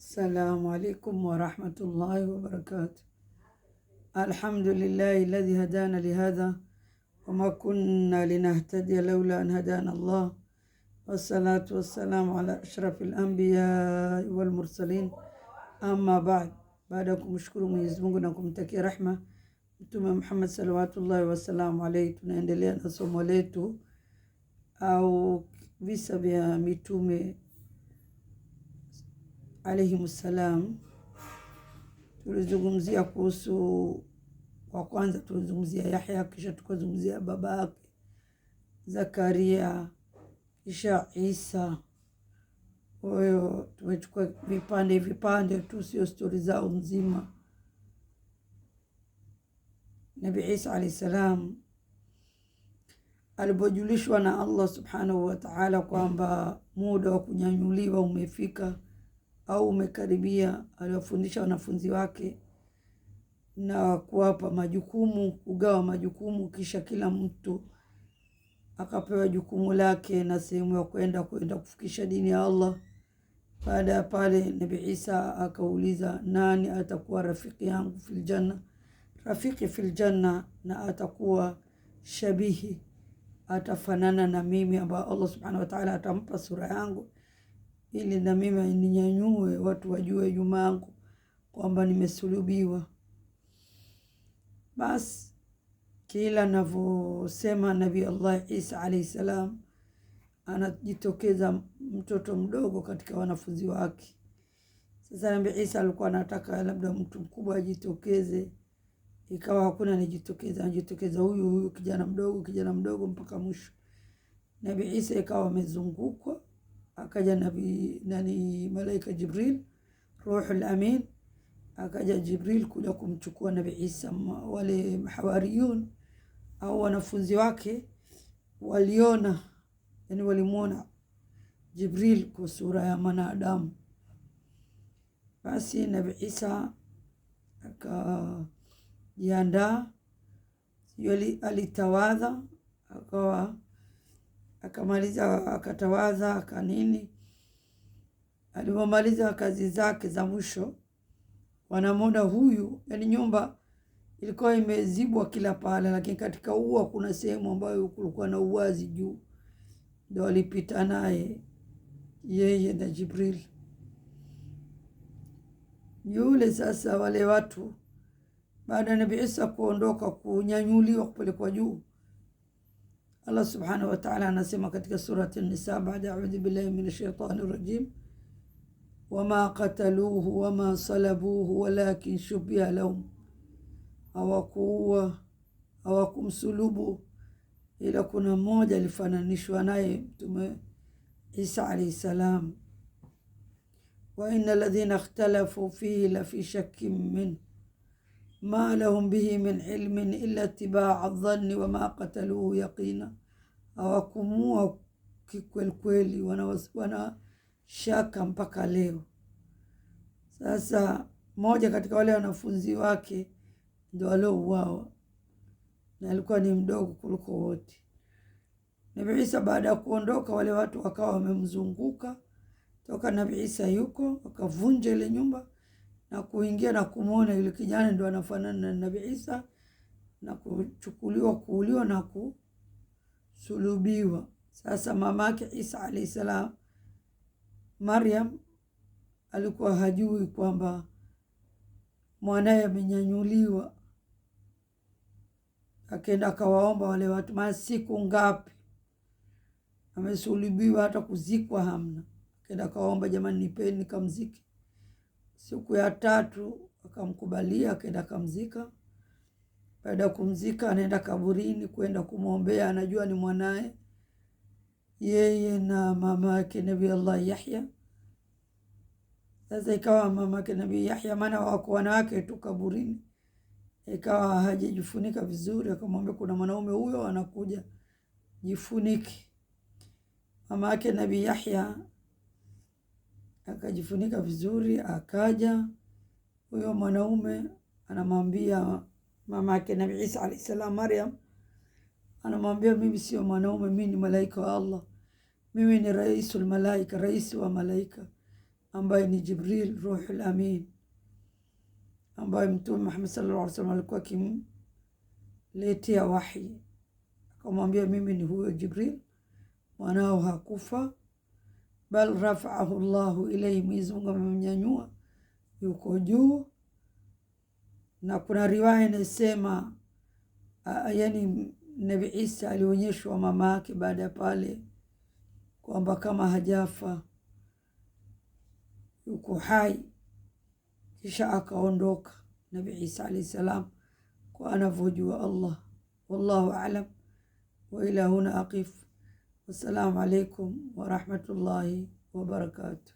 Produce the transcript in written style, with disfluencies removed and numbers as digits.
Assalamu alaikum warahmatullahi wabarakatuh. Alhamdulillahi alladhi hadana lihadha wama kunna linahtadiya laula an hadana Allah wassalatu wassalamu ala ashrafil anbiyai wal mursalin, amma ba'd. Baada ya kumshukuru Mwenyezi Mungu na kumtakia rahma Mtume Muhammad salawatullahi wasalamu alaihi, tunaendelea na somo letu au visa vya mitume alaihimussalam. Tulizungumzia kuhusu, wa kwanza tulizungumzia Yahya, kisha tukazungumzia baba yake Zakaria, kisha Isa. Kwa hiyo tumechukua vipande vipande tu, sio stori zao mzima. Nabi Isa alayhi salam alipojulishwa na Allah subhanahu wa ta'ala kwamba muda wa kunyanyuliwa umefika au umekaribia, aliwafundisha wanafunzi wake na kuwapa majukumu, kugawa majukumu, kisha kila mtu akapewa jukumu lake na sehemu ya kwenda kufikisha dini ya Allah. Baada ya pale, Nabi Isa akauliza, nani atakuwa rafiki yangu fil janna? Rafiki fil janna, na atakuwa shabihi, atafanana na mimi, ambayo Allah subhanahu wa ta'ala atampa sura yangu ili na mimi ninyanyue, watu wajue nyuma yangu kwamba nimesulubiwa. Basi kila anavyosema Nabii Allah Isa alayhi salam, anajitokeza mtoto mdogo katika wanafunzi wake. Sasa Nabii Isa alikuwa anataka labda mtu mkubwa ajitokeze, ikawa hakuna anajitokeza, anajitokeza huyu huyu kijana mdogo, kijana mdogo mpaka mwisho. Nabii Isa ikawa amezungukwa, akaja nabii nani, malaika Jibril, ruhul amin, akaja Jibril kuja kumchukua Nabii Isa. Wale hawariyun au wanafunzi wake waliona, yani walimwona Jibril kwa sura ya mwanadamu. Basi Nabii Isa akajiandaa, sijui alitawadha, akawa akamaliza, akatawadha akanini. Alipomaliza kazi zake za mwisho, wanamwona huyu, yani nyumba ilikuwa imezibwa kila pahala, lakini katika ua kuna sehemu ambayo kulikuwa na uwazi juu, ndio alipita naye yeye na Jibril yule. Sasa wale watu baada ya Nabii Isa kuondoka, kunyanyuliwa, kupelekwa juu, Allah subhanahu wa ta'ala anasema katika surati An-Nisa, baada audhu billahi minash shaitani rajim, wama qataluhu wama salabuhu walakin shubbiha lahum, hawakuua hawakumsulubu, ila kuna mmoja alifananishwa naye Mtume Isa alayhi salam. Wa inna alladhina ikhtalafu fihi la fi shakkin min ma lahum bihi min ilmin illa itibaa dhanni wama qataluhu yaqina, hawakumua kikwelikweli, wana shaka mpaka leo. Sasa mmoja katika wale wanafunzi wake ndo aliouawa na alikuwa ni mdogo kuliko wote. Nabii Isa baada ya kuondoka, wale watu wakawa wamemzunguka toka Nabii Isa yuko, wakavunja ile nyumba na kuingia na kumwona yule kijana ndo anafanana na Nabii Isa na kuchukuliwa kuuliwa na kusulubiwa. Sasa mamake Isa alayhi salam, Maryam, alikuwa hajui kwamba mwanaye amenyanyuliwa. Akaenda akawaomba wale watu, maana siku ngapi amesulubiwa, hata kuzikwa hamna. Akaenda akawaomba, jamani, nipeni nikamzike. Siku ya tatu akamkubalia, akaenda akamzika. Baada ya kumzika, anaenda kaburini kwenda kumwombea, anajua ni mwanaye yeye na mama yake Nabii Allah Yahya. Sasa ikawa mama yake Nabii Yahya, maana wako wanawake tu kaburini, ikawa hajajifunika vizuri, akamwambia kuna mwanaume huyo anakuja, jifunike. Mama yake Nabii Yahya akajifunika vizuri, akaja huyo mwanaume anamwambia mama yake Nabii Isa alayhi salam, Maryam, anamwambia mimi sio mwanaume, mimi ni malaika wa Allah, mimi ni raisul malaika, rais wa malaika. ambaye ni Jibril Ruhul Amin, ambaye Mtume Muhammad sallallahu alaihi wasallam alikuwa akimletea wahi, akamwambia mimi ni huyo Jibril, mwanao hakufa, bal rafaahu Llahu ilaihi, Mwenyezi Mungu amemnyanyua yuko juu. Na kuna riwaya inasema yani Nabi Isa alionyeshwa mama yake baada ya pale kwamba kama hajafa yuko hai, kisha akaondoka Nabi Isa alayhi salam kwa anavyojua Allah. Wallahu alam, wa ila huna aqif. Wassalamu alaikum warahmatullahi wabarakatuh.